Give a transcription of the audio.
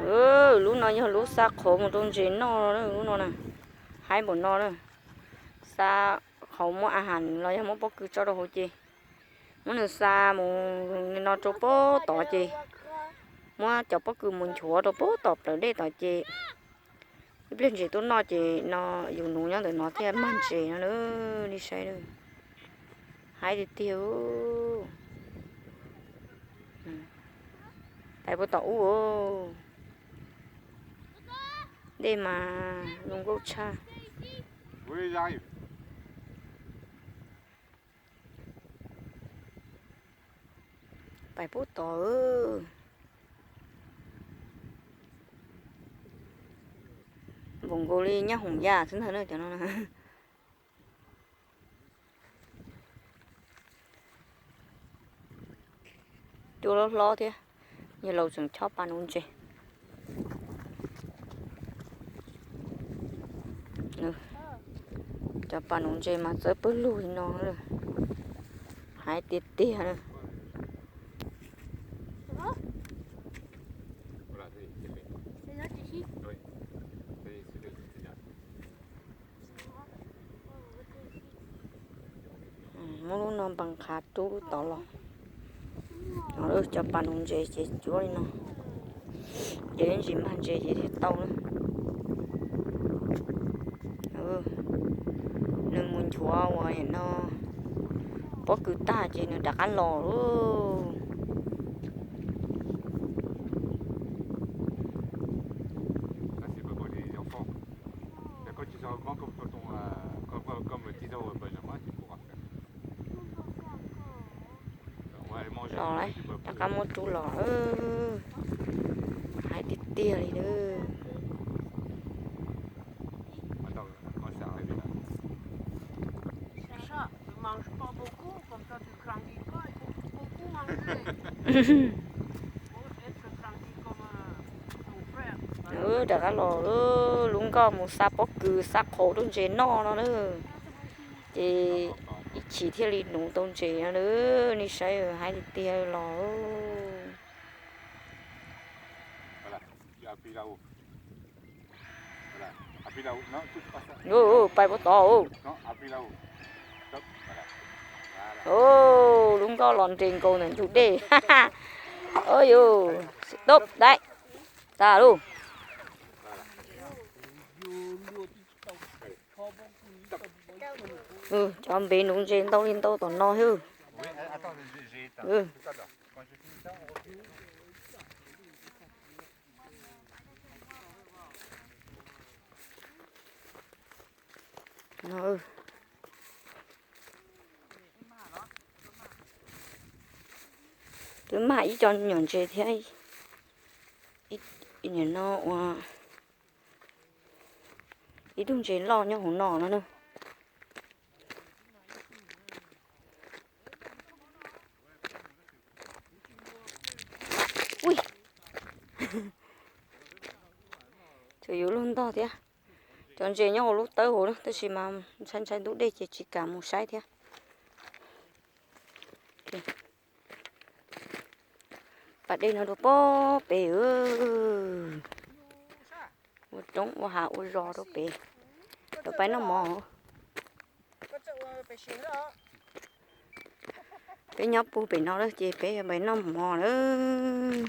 Lub no yog lub xa qhauv mus rau ntses noj, lub no na, haib npaum no na. Xa qhauv muab a has los yog muab pob kws tso rau hauv ces muab nws xa mus no rau pob tod ces muab cov pob kws mus nchuav rau pob tom plawv dej tod ces ib pliag ntses tuaj noj ces no yus nuv nyob ntawm no thiaj mag ntses no na. Nej saib, haib tiag tiag. Pais puag tom ub, dej mas zoo nkauj tshaj. Pais puag tod, npaum nkaus li nyab hoom yaj xwb ntag na cov no. Cua hlob hlob thiab, yawg laus tseem chob pas nuv ntses. Cov pas nuv ntses mas txawv pawg lug li no, haib tiag tiag. Muab lub no npas qhav rub lub tod los. Cov pas nuv ntses ces cuab li no, ces ntsis mag ntses ces thiaj tau na. Nws mus nchuav uas no pob kws tag ces nws rov qab los lauj. Los lawm, rov qab muab rub los. Haib tiag tiag li na. Rov qab los lub nkoj mus xa pob kws xa qhauv rau ntses noj no na. Ces ib chim thiaj li nuv tau ntses no na. Nej saib, haib tiag tiag los. Pais puag tod. Lub nkoj los nres nkaus ntawm ntug dej. Ub yus, tub dai, tas lauj. Cov npev nuv ntses ntau li ntau tom no xwb. Twb mag ib co nyuam ntses thiab. Nim no ua ib tug ntses loj nyob hauv no no na. Ui, tsuas yuav luag ntog thiab. Cov ntses nyob hauv lub tawb hauv na, tab sis mas ntshai ntshai ntub dej ces tsis kam mus saib thiab. Pas dej no rau pob pem, ua roob ua hav ua zos rau pem. Rau peb noj mov. Peb nyob puag pem no lawm ces peb pais noj mov lawm.